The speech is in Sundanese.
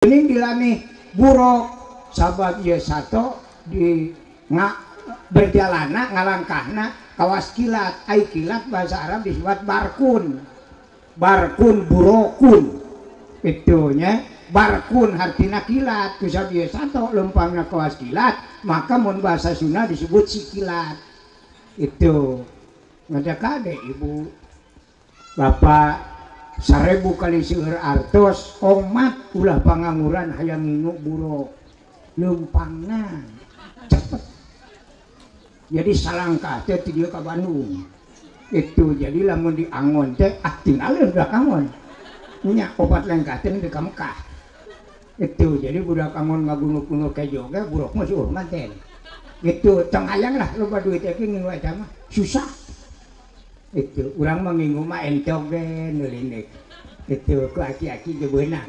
Ini dilanih buruk sabab ieu sato di berjalana ngalangkahna kawas kilat, ai kilat bahasa Arab disebut barkun, barkun burokun itunya barkun artinya kilat. Kusab ieu sato lempangna kawas kilat, maka mun bahasa Sunda disebut si kilat. Itu ngada kade ibu bapak 1000 kali seueur artos omat ulah pangangguran hayang ngingu buruk lempangna cepet. Jadi salangkah teh ti dieu ka Bandung itu, jadi lamun diangon teh ah tinggalin budak angon nya opat lengkah teh nepi ka Mekah itu. Jadi budak angon ngagunuk-gunuk kejo ge buruk mah seueur manten itu, tong hayang lah loba duit teh ngingu eta mah susah. Itu urang mah ngingu mah entog ge nu lindek itu ku aki-aki ge beunang.